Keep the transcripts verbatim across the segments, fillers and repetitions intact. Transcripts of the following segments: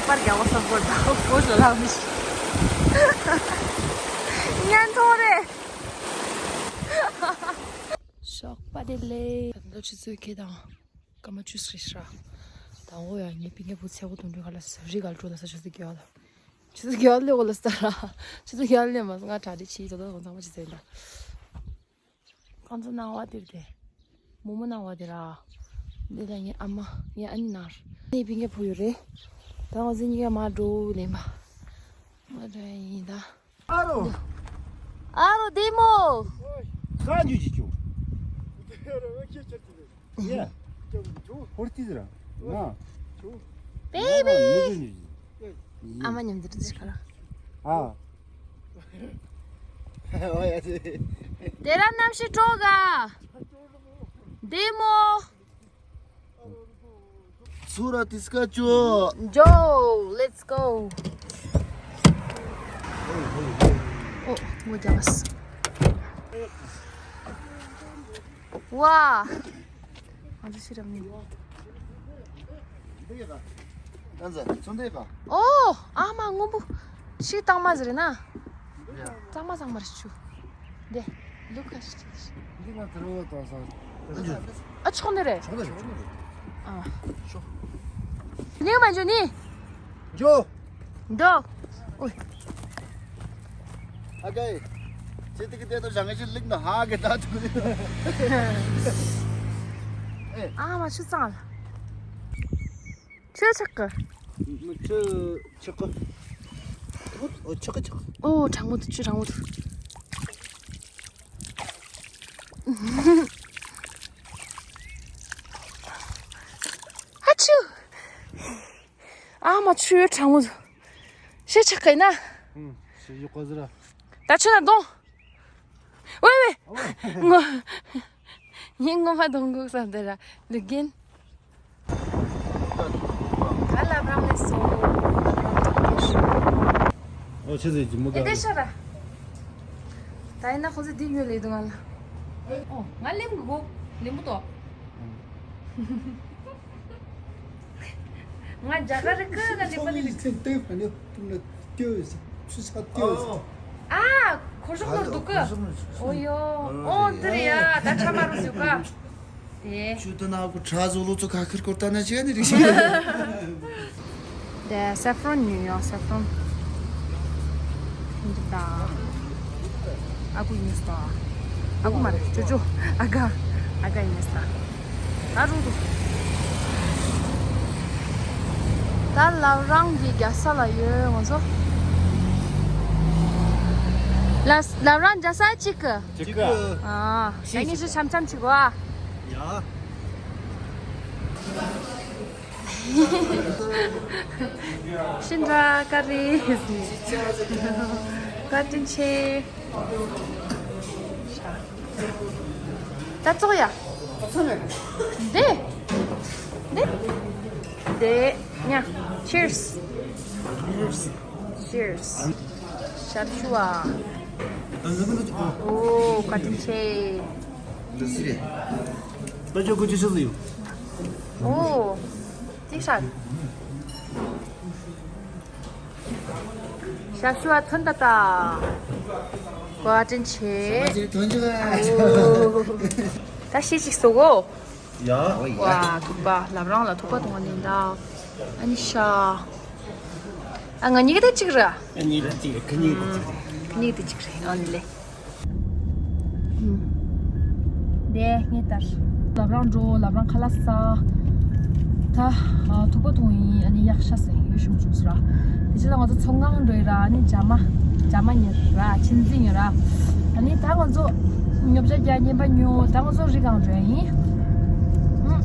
པར་རྒྱག་པ་བསམ་བསྐོར་དང་བསྐོར་ཞོར་ལ་མི་ཤེས། ཉན་ཐོང་རེད། ཞོགས་པ་བདེ་ལེགས། ད་ལྟ་ཆུ་ཚོད་ཁེ་དང་སྐར་མ་བཅུ་ཙམ་རེད་ཤག་དང་པོ་ཡང་ངའི་སྤུན་ཀྱག་བུ་ཚེ་བོ་དུང་དུང་ག་ལ་ས་རི་ག་ལ་འགྲོ་ལ་ས་ཆུ་ཚོད་བརྒྱད་ལ། ཆུ་ཚོད་བརྒྱད་ལ་སླེབས་གོ་ལ་ས་ར། ཆུ་ཚོད་བརྒྱད་ལ་སླེབས་མ་སོང་། ང་གྲ་སྒྲིག་བྱས། ད་ལྟ་ཚང་མ་ཆུ་ཚོད་ཡིན་ད། ཁོང་ཚོ་སྣང་བ་དེར་དེ། མོག་མོག་སྣང་བ་དེ་ར། འདི་ལ་ངའི་ཨ་མ། ངའི་ཨ་ནེ་ནར། ངའི་སྤུན་ཀྱག་བུ་ཡོད་རེད། ད་ང་ཚོ་གཉིས་ཀ་མར་འགྲོ་ལེན་པ། མར་འགྲོ་ཡིན་ད། ཨ་རོ། ཨ་རོ་བདེ་མོ། གང་འཇུ་ཅི་ཅུ། ཡ། ཧོར་ཏི་ཟེར། ང་། བེ་བི། ཨ་མ་མཉམ་དུ་འགྲོ་ཤག་ལ། ཨ། དེ་ར་གནམ་གཤིས་དྲོ་ག་བདེ་མོ། ཚུར་ར་ཏི་སྐ་ཅོ། འཇོ། Let's go. ཨོ། ངོ་རྒྱག་མ་སོང་། ཝ། ང་ཚོ་ཕྱི་རབས་ནས། འདི་ཡོད་ག་ཨོ། ཨ་མ་སྔོན་པོ། ཤིག་གཙང་མ་ཟེར་ན། གཙང་མ་གཙང་མ་རེད་ཆུ། འདི། ལུག་ཁ་ཤས་ཤིག་འདི་ང་ཐར་བོ་དང་ས། ཨ་ཆོག་ནི་རེད། ཆོག་ནི་རེད། ཆོག་ནི་རེད། ཨ། ཆོག་ནི་མ་འཇོ་ནི། འཇོ། འདོ། ཨོ། ཨ་ཀའི། ཁྱེད་དེ་གི་དེ་དུ་རང་ཞིག་ལིག་ནོ་ཧ་གི་ད་ཐུག་ཨ་མ་ཆུ་གཙང་ལ། ཆུ་ཆག་གི། མི་ཆུ་ཆག་གི། ཨོ་ཆག་གི་ཆག་གི། ཨོ་གྲང་མོ་འདུག་ཆུ་གྲང་མོ་འདུག་ཨ་ཆུ། ཨ་མ་ཆུ་གྲང་མོ་འདུག་ཤི་ཆག་གི་ན། ཤི་ཡོད་གོ་ཟེར། ད་ཆུ་ན་གཏོང་། ཝེ་ཝེ། ངོ་། ངས་ངོ་མ་གཏོང་དགོས་བསམ་དེ་ར་ལུག་རྒན། ད་ལབ་རང་ལས་སོ། ཨོ་ཆི་ཟེར་གྱི་མི་དགའ། ཨེ་དེ་ཤ་ར། ད་ཡིན་ན་ཁོ་ཚོ་འདི་ཉོས་ལེ་འདུག་ང་ལ། ཨོ་ང་ལེམ་གི་གོ་ལེམ་བུ་ཏོ། ང་རྒྱ་གར་རི་ཀ་ན་ནེ་པ་ལི་རི། ཨ། ཁོ་ཤོག་ལོར་འདུག་གི། ཨོ་ཡོ། ཨོ་འདི་རེད་ཡ། ད་ཁྲ་མ་རུ་ཟུག་ག་དེ། ཆུ་དུ་ན་གུ་ཁྲ་ཟོ་ལོ་ཚོ་ཁ་ཁར་སྐོར་ལྟ་ན་ཅི་ནི་རིག་ཤི། དེ་སེ་ཕ་རོན་ཉོས་ཡོང་། སེ་ཕ་རོན། འདི་ད། ཨ་ཁུ་ཡིན་ས། ཨ་ཁུ་མ་རེད། ཅོ་ཅོ། ཨ་ག་ཨ་ག་ཡིན་ས། ད་རུ་རུ། ད་ལབ་རང་གི་རྒྱ་ས་ལ་ཡོད་ང་ཚོ། ལ་ལབ་རང་རྒྱ་ས་གཅིག་གི། གཅིག་གི། ཨ། ད་ངས་ཅི་འཆམ་འཆམ་བྱེད་དགོས་ཨ། ཡ། ཤིན་ཏུ་ཀ་རི། བཀའ་དྲིན་ཆེ། ད་ཙོག་ཡ། འདི། འདི། འདི། ཉ། Cheers. Cheers. ཞབས་ཞུ་བ། ཨོ། བཀའ་དྲིན་ཆེ། ད་ཅོ་གོ་ཅི་ཤི་ཟིག་ཡོད། ཨོ། ཅི་ཤ། ཞབས་ཞུ་བ་ཐོན་ད་ད། བཀའ་དྲིན་ཆེ། ཐོན་ཅི་ག་ཨོ། ད་ཤི་ཅིག་སོ་གོ། ཡ། ཝ། ཐུག་པ་ལབ་རང་ལ་ཐུག་པ་གཏོང་བ་ནི་ད། ཨ་ནི་ཤ། ཨ་ང་གཉིས་ཀ་ད་གཅིག་ར། ཨ་གཉིས་ཀ་གཅིག་རེད། ཁ་གཉིས་ཀ་གཅིག་རེད། ཁ་གཉིས་ཀ་གཅིག་རེད། ཨ་ནི་ལེ། ཨུམ། དེ་ངས་ལྟར། ལབ་རང་འགྲོ། ལབ་རང་ཁ་ལག་ཟ། ད་ཨ་ཐུག་པ་གཏོང་ཡིན། ཨ་ནི་གཡག་ཤ་ཟ་ཡིན། ཡོད་ཤུམ་ཤུམ་ཟ་ར། དེ་ཅི་ལ་ང་ཚོ་མཚོ་སྔོན་འགྲོ་ཡི་ར། ཨ་ནི་འཇག་མ། འཇག་མ་ཉོས་ར། ཆིན་ཟི་ཉོས་ར། ཨ་ནི་ད་ང་ཚོ་ཉོ་ཆ་རྒྱག་ཉན་པ་ཉོ། ད་ང་ཚོ་རི་སྒང་འགྲོ་ཡིན། ཨུམ།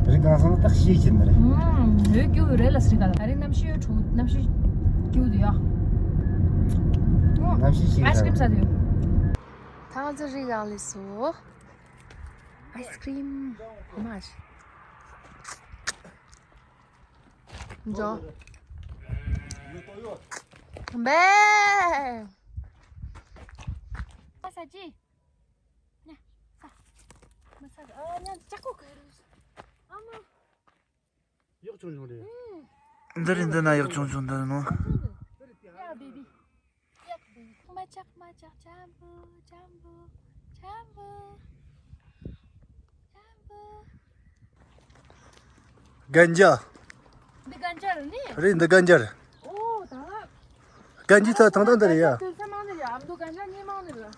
རི་སྒང་སོང་ན་ཏག་ཤི་ཕྱིན་པ་རེད། ཨུམ། འོད་སྐྱུ་རེད་ལ་སི་རི་ག་ལ། ད་རིང་གནམ་གཤིས་དྲོ། གནམ་གཤིས་སྐྱིད་པོ་འདུག་ཡ། ཨུམ། གནམ་གཤིས་ཤིག་ཨའི་སི་ཀྲིམ་ཟ་འདུག་ད་ང་ཚོ་རི་སྒང་ལ་སོང་། ཨའི་སི་ཀྲིམ། མ། འཇོ། བེ། ཨ་ས་ཅི། ཉ། ས། མ་ས། ཨ་ཉ་ཅག་གོ་ག་རུ། ཨ་མ། གཡག་ཆུང་ཆུང་རེད། ཨུམ། འདི་རེད། འདི་ན་ཡག་ཆུང་ཆུང་འདི་ནོ། Yeah, baby. Yeah, baby. མ་ཆག་མ་ཆག་ཆམ་པོ་ཆམ་པོ་ཆམ་པོ་ཆམ་པོ། གན་ཇ། འདི་གན་ཇ་རེད་ནི། རེད། འདི་གན་ཇ་རེད། ཨོ་ད་ལ། གན་ཇི་ཐ་ཐང་ཐང་འདི་རེད་ཡ། དུས་ཚོད་མང་ནི་རེད། ཨ་མདོ་གན་ཇ་ནི་མང་ནི་རེད། ཨ།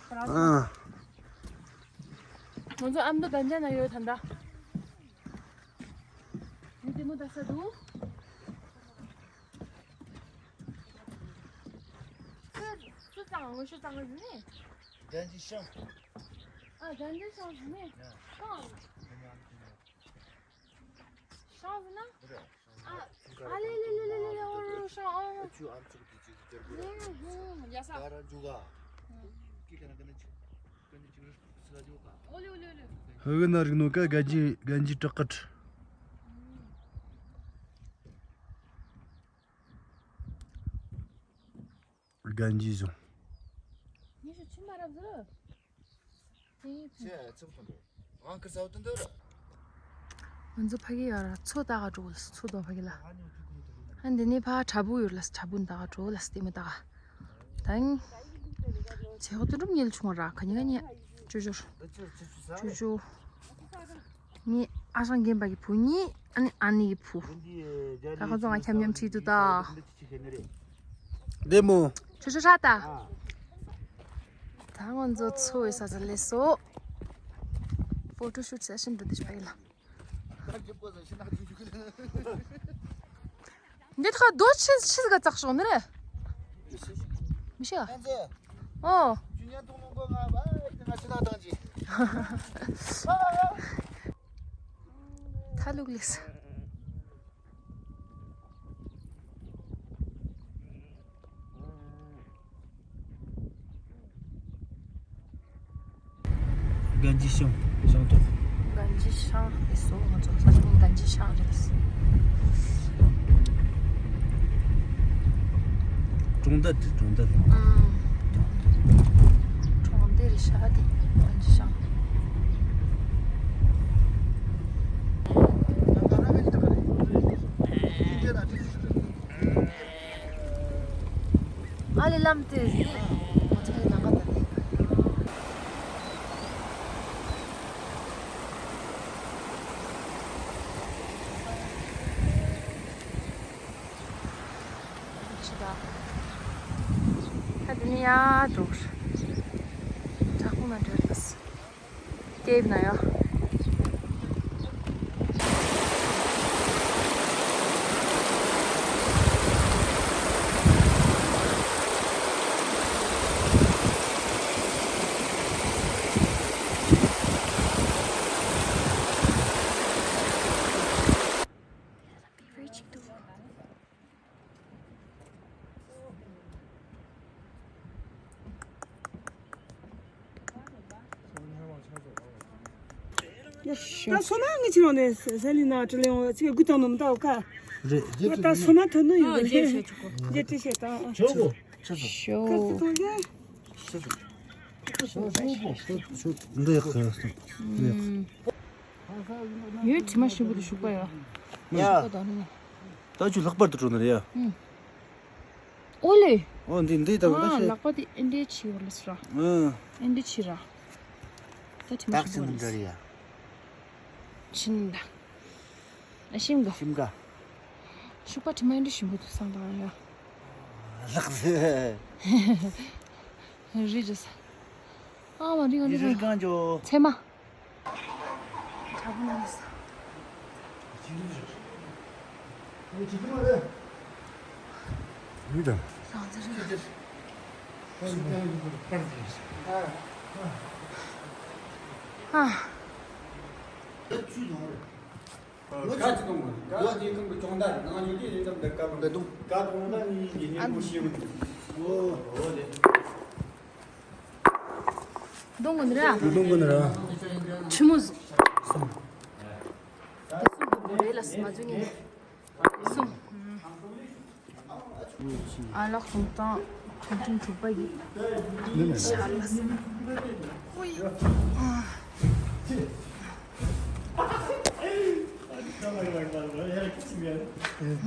ང་ཚོ་ཨ་མདོ་གན་ཇ་ན་ཡོད་ད་ལྟ། འདི་མོ་ད་ས་འདུག་སུ་ཚང་ངོ་ཤུ་ཚང་ངོ་ནི། གན་ཇི་ཤང་། ཨ་གན་ཇི་ཤང་ནི། ཤང་། ཤང་ཟེར་ན། ཨ་ཨ་ལེ་ལེ་ལེ་ལེ་ལེ་ལེ། ཨོ་ཤང་ཨོ། ཨ་ཆུ་ཨམ་ཆུ་གི་ཅིག་ཅར་གོ་ར། ཧུམ་ཧུམ། ཡ་ས། ད་ར་འཇུ་ག་ཀི་ཀ་ན་ཀ་ན་ཆུ་ཀ་ན་ཆུ་ར་སི་ལ་འཇུ་ག་ཨོ་ལེ་ཨོ་ལེ་ཨོ་ལེ། ཧུ་གི་ན་རིག་ནོ་ཀ་གན་ཇི་གན་ཇི་བྲག་སྐད། གན་ཇི་གཞུང་། ཉི་ཤུ་ཆུ་མ་རབ་ཟེར། ཅེས་ཚུགས་ཐོན་འགྲོ། ང་ཁིར་ས་འོ་དོན་དོ་ར། ང་ཚོ་ཕ་གི་ཡོད་ར་མཚོ་ལྟ་ག་འགྲོ་ལ་མཚོ་དོ་ཕ་གི་ལ། ཨ་འདི་ནི་ཕ་བྲག་ཕུག་ཡོད་ལ་བྲག་ཕུག་ལྟ་ག་འགྲོ་ལ་ལྟད་མོ་ལྟ་ག་ད་ཡིན། ཆེ་ཧོ་དོན་གྲུབ་ཉལ་ཆུང་ར་ཁ་ཉི་ག་ཉལ། ཅོ་ཅོ། ཅོ་ཅོ། ངའི་ཨ་ཞང་རྒན་པ་གི་བུ་གཉིས། ཨ་ནི་ཨ་ནེ་གི་བུ། ད་ཁོ་ཚོ་ང་འཁྱམ་འཁྱམ་ཁྲིད་འདུག་ད། བདེ་མོ། ཆུ་ཆུ་ཧྲ་ད། ད་ང་ཚོ་མཚོ་ཡི་ས་ཆ་སླེབས་སོ། ཕོ་ཊོ་ཤུཊ་སེ་ཤན་འགྲོ་དུས་ཕ་གི་ལ། འདི་ཐག་རྡོ་ཆི་ཆི་ཟིག་ག་བཙགས་ཤོག་ནི་རེད། མི་ཤེས། ཨོ། ཐ་ལུག་ལེགས། གན་ཇི་ཤང་ཤང་ཐོག་གན་ཇི་ཤང་ཨེ་སོ། ང་ཚོ་ས་ཆ་ནི་གན་ཇི་ཤང་རེད། གྲོང་རྡལ་དེ་གྲོང་རྡལ། ཨང་། གྲོང་རྡལ་ཤ་དེ་གན་ཇི་ཤང་། ཨ་ལེ་ལམ་དེ་རེད། ང་ཚོ་ནང་ག་ད་རེད། ད་དེ་ནས་ཡར་འགྲོ་གི་རེད། བྲག་ཕུག་ནང་འགྲོ་གི་རེད། ལྟེབ་ན་ཡ། ད་སོ་མ་ངི་ཆི་རང་ནས་ཟ་ལི་ན་ཀྲི་ལེ་འོ་ཅི་གི་དང་ནོམ་ད་འོ་ཀ། རེད། ད་སོ་མ་ཐོན་ནོ་ཡོད་རེད། རྗེས་ཏི་ཤེ་ད། ཤོ། ཤོ། ཁ་ཚི་ཐོ་ཡ། འདི་ཡག་གི་ཡོད། དྲི་མ་ཞིམ་པོ་དེ་ཞུགས་པ་ཡོད། ཡ། ད་ཁྱོད་ལྷག་པར་དུ་འགྲོ་ན་རེད་ཡ། ཨོ་ལེ། ཨོ་འདི་འདི་ལྟ་བུ་ད་ཨ་ཤེས། ལག་པ་དེ་ཨེ་འདྲའི་ཆེ་བ་ལ་སུ་ར། ཨ། ཨེ་འདྲའི་ཆེ་ར། ད་དྲི་མ་ཞིམ་པོ་རེད། ཕྱིན་ད། ཨ་ཤིམ་ག་ཤིམ་ག་ཤུག་པ་དྲི་མ་ཨེ་འདྲའི་ཞིམ་པོ་འདུག་བསམ་པ་ཡ། ལགས་སེ། རི་ཇི་ས། ཨ་མ་རི་ག་རི་རི་ག་གང་ཇོ། ཚེ་མ། དྲ་བུ་ན་ས། ཡུལ་དང་། ཨ། ཁ་ཅི་གཏོང་གི། ག་ཅི་གཏོང་གི་སྦྱོང་བརྡར་ནང་ཡོད་དུས་ཡིན་ཙམ་དུ་བཀའ་དང་། བཀའ་གཏོང་ན་ནི་ཡིན་ནི་མོ་ཤེས་གི་འདུག་ཨོ་ཨོ་ལེ། གཏོང་གི་འདི་ར། གཏོང་གི་འདི་ར། ཆི་མོ་ཟིག་གསུམ། དེ་གསུམ་གི་མོ་རེད་ལ་སི་མ་ཇུ་ནི། གསུམ། ཨ་ལགས་གསུམ་དང་ཁྲུང་ཁྲུང་དྲུག་པ་ཡིན། ཤ་ལ་སི། ཨུའི། ཨ། ཨ།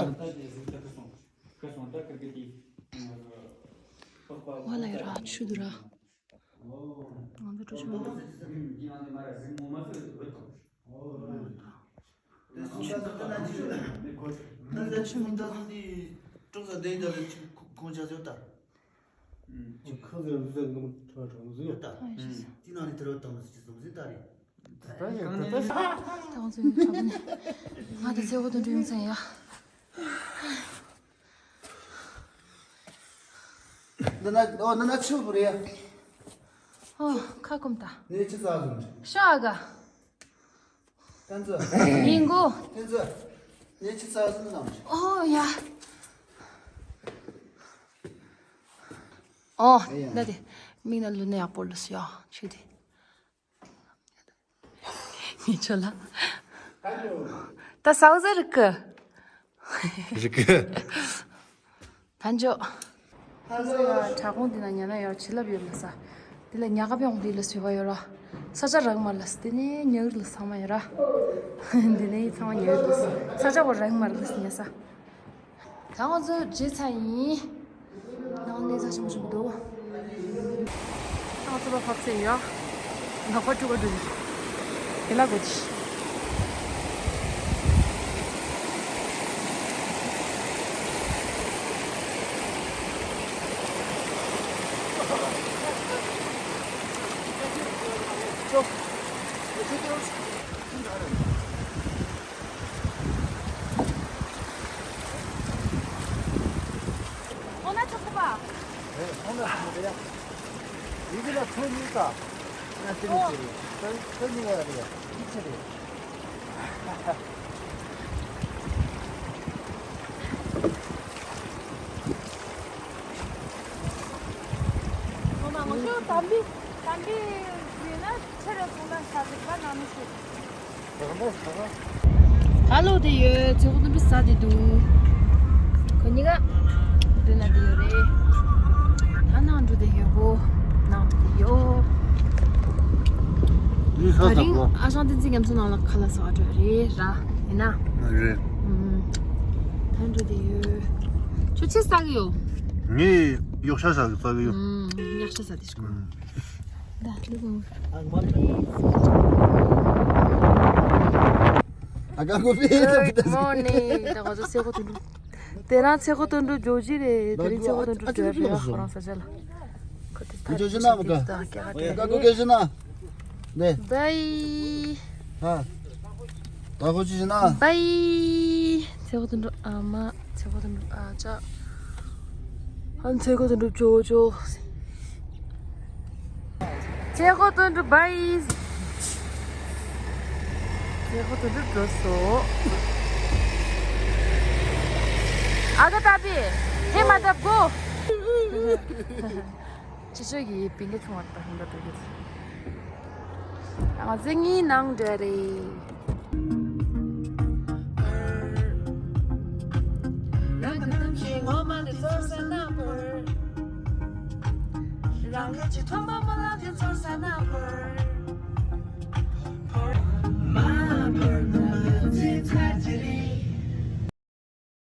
ང་ལ་ཡ་ར་ཆུ་འདུག་ར། ང་ཚོ་འགྲོ་ཆོག་མི་འདུག་ད་ང་ཚོ་ཡོང་ཆ་བོ་ནས་ང་དང་ཚེ་ཧོ་དོན་གྲུབ་ཡོང་ཚན་ཡ། འདི་ན་ཨོ་འདི་ན་ཆུ་བུ་རེད་ཡ། ཨོ་ཁ་སྐོམ་ད། ནས་ཆུ་ཟ་བཟུང་། ཤ་ག་ཏན་ཙི། ཡིན་གོ། ཏན་ཙི། ནས་ཆུ་ཟ་བཟུང་དང་། ཨོ་ཡ། ཨོ་ད་དེ་མིག་ན་ལུས་ན་ཡག་པོ་ལུས་ཡ་ཆུ་དེ། ངས་ཁྱོད་ལ། ད་ཟ་བཟའ་རིག་གི། རིག་གི། ད་འཇོག་ད་ཚོ་ཡ་དྲ་ཁོང་འདི་ན་ཉ་ན་ཡོད་བྱིན་རླབས་ཡོད་ལ་ས། འདི་ལ་ཉ་ག་པའི་འོང་འདི་ལ་སོས་པ་ཡོད་ར། ས་ཆ་རག་མ་ལ་ས་དེ་ནས་ཉ་གིར་ལ་ཚང་མ་ཡོད་ར། འདི་ནས་ཚང་མ་ཉ་གིར་ལ་ས། ས་ཆ་བ་རག་མ་ལ་ས་ཉ་ས། ད་ང་ཚོ་བརྗེད་ཚར་ཡིན། ནང་གནས་ཚ་ཞིམ་ཞིམ་འདུག་ང་ཚོ་ཕ་ཕབ་ཚེ་ཡོད། ང་ཁོ་ཕྲུ་གུ་འདུག་དེ་ལ་གོ་ཅི། ཁོང་ན་ཆོག་གི་པ། ཨེ་ཁོང་ན་ཆོག་གི་ཡ། ཡི་གེ་ལ་ཚོ་གཉིས་ཀ། ང་དེ་ནས་ཟེར་རེད། ཚོ་ཚོ་གཉིས་ཀ་ཡ་རེད་ཡ། གཅིག་ཆེ་རེད། ཁོང་ན་ང་ཚོ་དམ་པའི་དམ་པའི་ཟེར་ན་ཆེ་རེད་ཁོང་ན་ཆ་ཟིག་པ་ན་མི་ཤེས། ཧ་ལོ་དེ་ཡོད། ཚེ་ཧོ་དོན་གྲུབ་ས་དེ་འདུག་ཁོ་གཉིས་ཀ་འདི་ན་དེ་ཡོད་རེད། ད་ནང་འགྲོ་དེ་ཡོད་གོ་ནང་དེ་ཡོད། ཡིན་ས་ད་རིང་ཨ་ཞང་བསྟན་འཛིན་རྒྱ་མཚོ་ནང་ལ་ཁ་ལག་ཟ་བ་འགྲོ་རེད་ར། ཡིན་ན། རེད། ཨུམ། ད་འགྲོ་དེ་ཡོད། ཁྱོད་ཆི་ཟ་གི་ཡོད། ངས་གཡོག་ཤ་ཟ་གི་ཟ་གི་ཡོད། ཨུམ། གཡོག་ཤ་ཟ་དེ་ཞིག་གོ། ད་ལུག་ཨ་ཀ་ཀོ་ཕི། Good morning. ད་ང་ཚོ་ཚེ་ཧོ་དོན་གྲུབ། དེ་རང་ཚེ་ཧོ་དོན་གྲུབ་ཇོ་ཇི་རེད། དེ་རིང་ཚེ་ཧོ་དོན་གྲུབ་ཇོ་རེད། ཁོ་རང་ས་ཆ་ལ། ཁོ་དེ་ད་ཇོ་ཇི་ན་མ་ཀ། ད་ཀ་ཀོ་ཀེ་ཇི་ན། ནེ། བའི། ཧ། ད་གོ་ཅི་ཞིག་ན། བའི། ཚེ་གོ་དོན་འགྲུབ་ཨ་མ། ཚེ་གོ་དོན་འགྲུབ་ཨ་ཅག་ཨན་ཚེ་གོ་དོན་འགྲུབ་ཅོ་ཅོ། ཚེ་གོ་དོན་འགྲུབ་བའི། ཚེ་གོ་དོན་འགྲུབ་འགྲོ་སོ། ཨ་ག་ཏ་པི། ཧེ་མ་ཏབ་གོ། ཅི་ཅོ་གི་པིང་གེ་ཁང་བ་ད་ཧུན་ད་འགྲོ་གི། ང་ཚེ་གཉིས་ནང་འདྲ་རེད། རང་གི་གཏམ་བཤད་ངོ་མ་དེ་ཚོར་ས་ན་བོར། རང་ལས་ཀྱི་ཐོག་མ་མ་ལག་གི་ཚོར་ས་ན་བོར།